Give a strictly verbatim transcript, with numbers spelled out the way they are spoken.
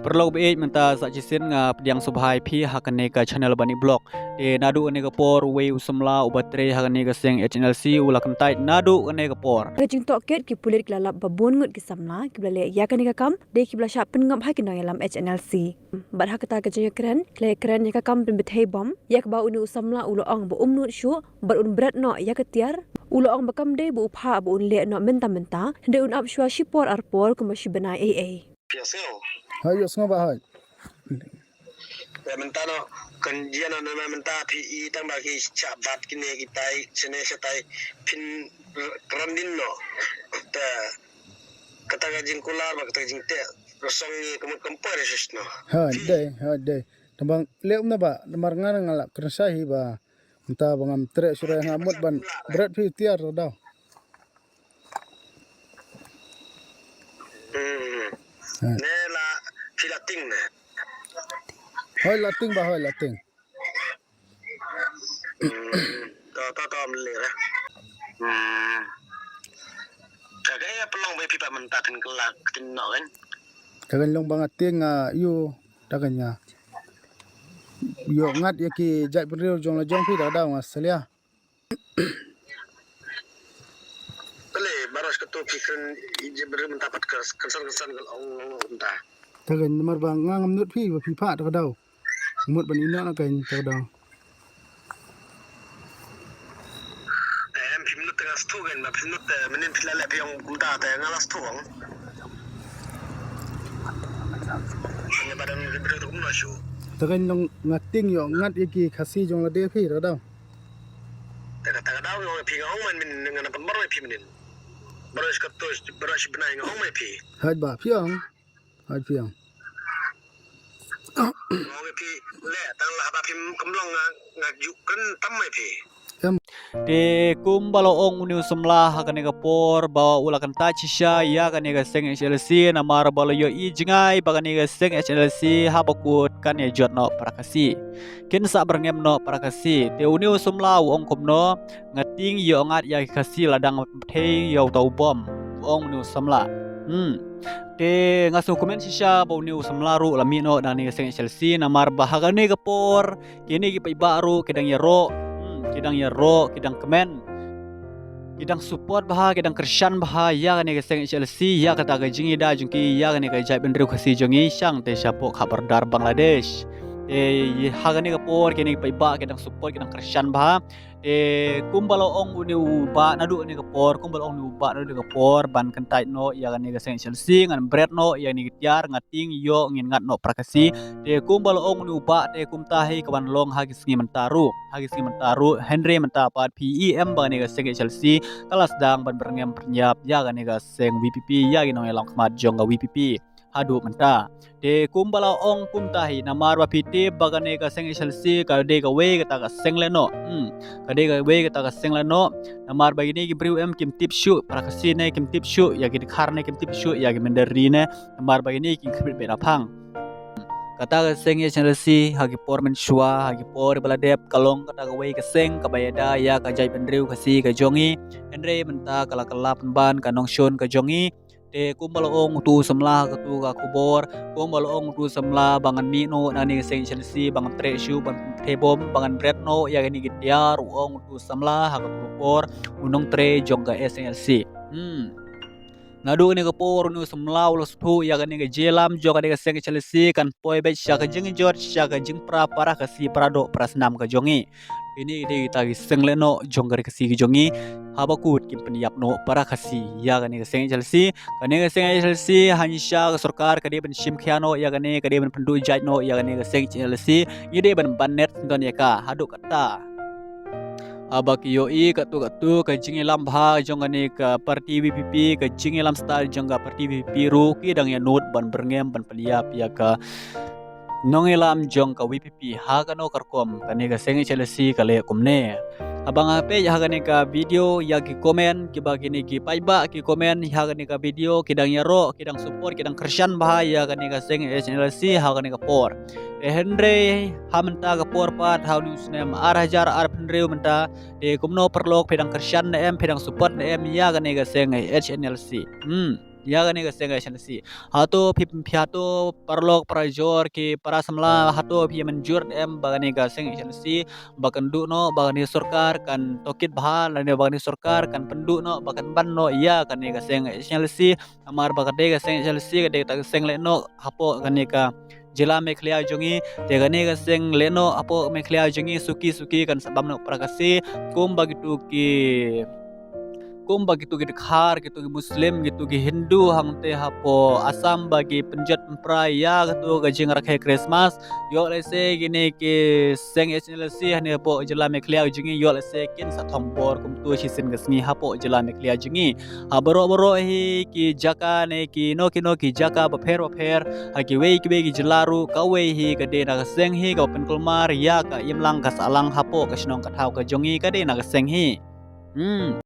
Paralok baieit, mynta sa shisien nga pdiang sngewbha ïa phi ha kane ka channel Bani Vlog. Te naduh kane ka por uwei u samla uba trei ha kane ka seng H N L C u la kyntait naduh kane ka por. Ka jingtohkit, ki pulit ki la lap ba bun ngut ki samla kiba la leh ïa kane ka kam, dei kiba la shah pynngop ha ki nongïalam H N L C. Bad ha kata ka jingïakren, ki la ïakren ïa ka kam pynbthei bom ïa kaba une u samla u la ong ba um nud shuh bad un bret noh ïa ka tiar. U la ong ba kam dei ba u phah ba un leh noh mynta mynta, hynrei un ap shuwa shipor arpor kumba shi bnai ei ei. Phi ïohsngew? Hooid, ïohsngew bah, hooid. Te mynta noh, kan jia noh, na mynta phi i tang ba ki shah bat kine kitai, shane shatai, phin kren din noh. Te kata ka jingkular bad kata ka jingteh rasong ngi ka mut kam poi re shuh noh. Hooid, dei, hooid, dei. Tang ba leh um na ba, namar nga nga la kren sha hi ba mynta ba ngam treh shuh re, nga mut ban bret phi tiar da daw. Hmm. Ha. Ne la phi la tieng ne? Hooid, la tieng bah, hooid, la tieng. Hmm. To, to, to, mlih re. Hmm. Ka ka ïa pynlong ba phi pat mynta phin kylla ktien noh kan? Ka kan long ba nga tieng, ah, ïoh, ta kan ïa ïoh ngat ïa ki jaitbynriew jong la jong phi da daw nga salia. Kale, baroh shi kato phi kren i jaitbynriew mynta pat ka kynsan kynsan ka ong ong mynta. Ta kan namar ba nga ngam nud phi ba phi phah ta ka daw. Mut ban ïeh noh na kan ta ka daw. Em, phi mut te nga sngewthuh kan, ba phi mut te mynnin phi la leh phi ong kumta te nga la sngewthuh ong. Nga ba dang rit rit kumno shuh. Te kan long nga tieng ïoh ngat ïa ki Khasi jong lade phi ra daw. Te kata ka daw nga ong ïa phi, nga ong man mynnin nga na pynbor ïa phi mynnin. Baroh shi kato, baroh shi bnai nga ong man ïa phi. Hooid bah, phi ong. Hooid phi ong. Nga ong ïa phi, leh tang la haba phim kynmaw nga, nga ju kren tam ïa phi. Em. Te kumba la ong une u samla ha kane ka por ba u la kyntait shisha ïa kane ka seng H N L C, namar ba la ïohi jngai ba kane ka seng H N L C haba kut kan ïa jot noh para Khasi. Kin sa byrngem noh para Khasi. Te une u samla u ong kumno, nga tieng ïoh ngat ïa ki Khasi la dang bthei ïa uta u bom, u ong une u samla. Hmm. Te nga sngew kmen shisha ba une u samla ruh la mih noh da kane ka seng H N L C, namar ba ha kane ka por kine ki paidbah ruh ki dang ïaroh, hmm, ki dang ïaroh, ki dang kmen, ki dang support bha, ki dang kyrshan bha ïa kane ka seng H N L C, ïa kata ka jingïada jong ki ïa kane ka jaitbynriew Khasi jong ngi shang te shapoh ka border Bangladesh. Te ha kane ka por kine ki paidbah ki dang support, ki dang kyrshan bha. Te kumba la ong une u bah naduh kane ka por, kumba la ong une u bah naduh kane ka por, ban kyntait noh ïa kane ka seng H N L C, ngan bret noh ïa kane ka tiar, nga tieng ïoh ngin ngat noh para Khasi. Te kumba la ong une u bah, te kumta hi ka ban long ha ki sngi mynta ruh, ha ki sngi mynta ruh, hynrei mynta pat phi i em ba kane ka seng H N L C ka la sdang ban byrngem pyrñiap ïa kane ka seng V P P, ïa ki nongïalam khmat jong ka V P P. Haduh mynta. Te kumba la ong kumta hi, namar ba phi tip ba kane ka seng H N L C ka dei kawei kata ka seng lehnoh. Hmm. Ka dei kawei kata ka seng lehnoh. Namar ba kine ki briew em kim tip shuh, para Khasi ne kim tip shuh, ïa ki Dkhar ne kim tip shuh, ïa ki Mynder Ri ne. Namar ba kine ki khmih beit na phang. Kata ka seng H N L C ha ki por mynshuwa, ha ki por ba la dep ka long kata kawei ka seng kaba ïada ïa ka jaitbynriew Khasi ka jong ngi. Hynrei mynta ka la kylla pynban ka nongshun ka jong ngi. Te kumba la ong utu u samla ha katu ka khubor, kumba la ong utu u samla ba ngan mih noh na kane ka seng H N L C, ba ngan treh shuh, ba ngan bthei bom, ba ngan bret noh ïa kine ki tiar, u ong utu u samla ha katu ka por, u nongtrei jong ka H N L C. Hmm. Naduh kane ka por une u samla u la sngewthuh ïa kane ka jingïalam jong kane ka seng H N L C kan poi beit sha ka jingjot, sha ka jingpra para Khasi, para doh para snam ka jong ngi. Kine ki dei kita ki seng lehnoh jong ka ri Khasi ka jong ngi. Haba kut kin pynïap noh para Khasi ïa kane ka seng H N L C. Kane ka seng H N L C, hynrei sha ka sorkar ka dei ban shim khia noh ïa kane, ka dei ban pynduh jait noh ïa kane ka seng H N L C. Ngi dei ban ban net sngewdon ïa ka haduh katta. Haba ki ïohi katto katto ka jingïalam bha jong kane ka party V P P, ka jingïalam stad jong ka party V P P ruh, ki dang ïa nud ban byrngem ban pynïap ïa ka nongïalam jong ka V P P. Ha kano ka rukom kane ka seng H N L C ka leh kumne. Haba nga peit ha kane ka video ïa ki comment kiba kine ki paidbah ki comment ha kane ka video, ki dang ïaroh, ki dang support, ki dang kyrshan bha ïa kane ka seng H N L C ha kane ka por. Te hynrei ha mynta ka por pat ha une u snem ar hajar arphew hynriew mynta, te kumno paralok, phi dang kyrshan ne em, phi dang support ne em ïa kane ka seng H N L C? Hmm. ïa kane ka seng H N L C. Hato phi, phi hato paralok parajor ki para samla, hato phi mynjur em ba kane ka seng H N L C ba kan duh noh, ba kane sorkar kan tohkit bha, lane ba kane sorkar kan pynduh noh, ba kan ban noh ïa kane ka seng H N L C. Namar ba ka dei ka seng H N L C ka dei kata ka seng lehnoh hapoh kane ka jylla Meghalaya jong ngi. Te kane ka seng lehnoh hapoh Meghalaya jong ngi suki suki kan sa bam noh para Khasi, kumba kitu ki, kumba kitu ki Dkhar, kitu ki Muslim, kitu ki Hindu hangte hapoh Assam ba ki pynjot pynpra ïa katu ka jingrakhe Christmas. Ïoh lehse kine ki seng H N L C hane hapoh jylla Meghalaya jong ngi, ïoh lehse kin sa thombor kumtu shisien ka sngi hapoh jylla Meghalaya jong ngi. Ha baroh baroh hi ki jaka ne kino kino ki jaka bapher bapher, ha kiwei kiwei ki jylla ruh, kawei hi ka dei na ka seng hi kaba pynkulmar ïa ka imlang ka sahlang hapoh ka shnong ka thaw ka jong ngi, ka dei na ka seng hi. Hmm.